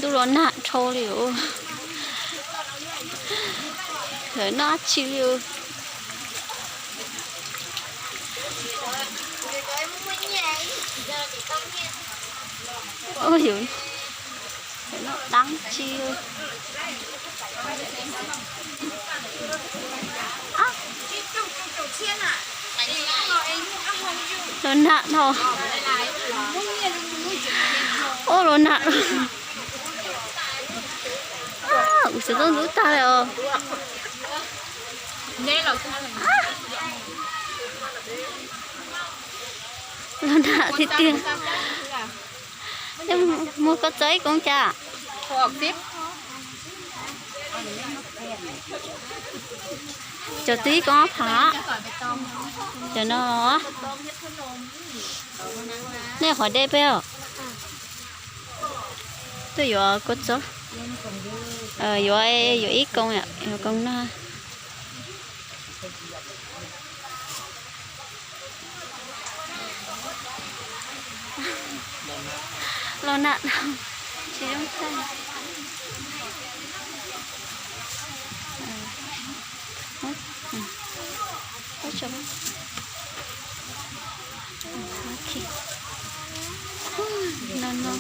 Tub los nag dhau li os. Lawv noj dab tsi li os? Ua yus noj dab tsi? Los nag dhau. Ua los nag. Ua xov tooj ntub tag li os. Los nag tiag tiag. Muag koj txo ib koob cas? Cov twg ib koob ob phav? Cov no. Nej qhov deb peb os. Twb yuav kua txob, yuav, yuav ib koob, yuav koob no. Los nag dhau, tsis zoo txaij. No no,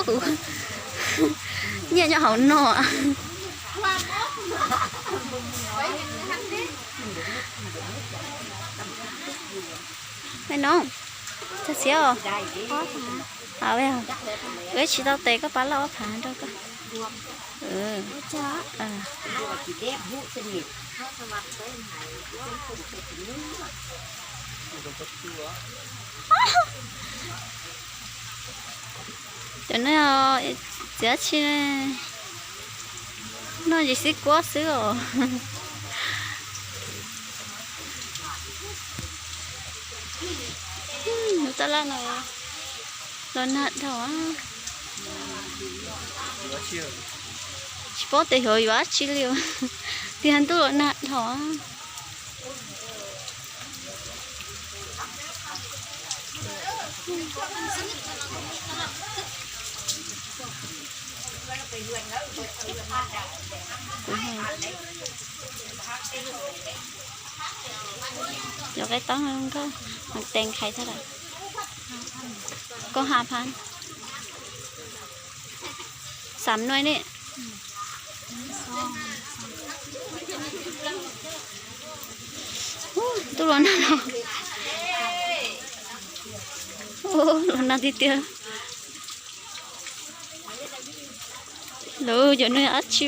kuv nyiaj nyob hauv no. Me no, txog txiav os. Wb tsis tau tes, koj pab loj ob phav nrog koj. Cov no txiav tsi, noj ntsis xwb kuab xwb os. Lub tab laj no los nag dhau. Tsis paub tias xyov yuav dab tsi li, tiag ntuj los nag dhau. Cov qaib taub nkauj, tes nqhais tag lawm. Koj ha phan. Xam nuai ne. Tub los nag no. Los nag tiag tiag. Lawv cov no dab tsi?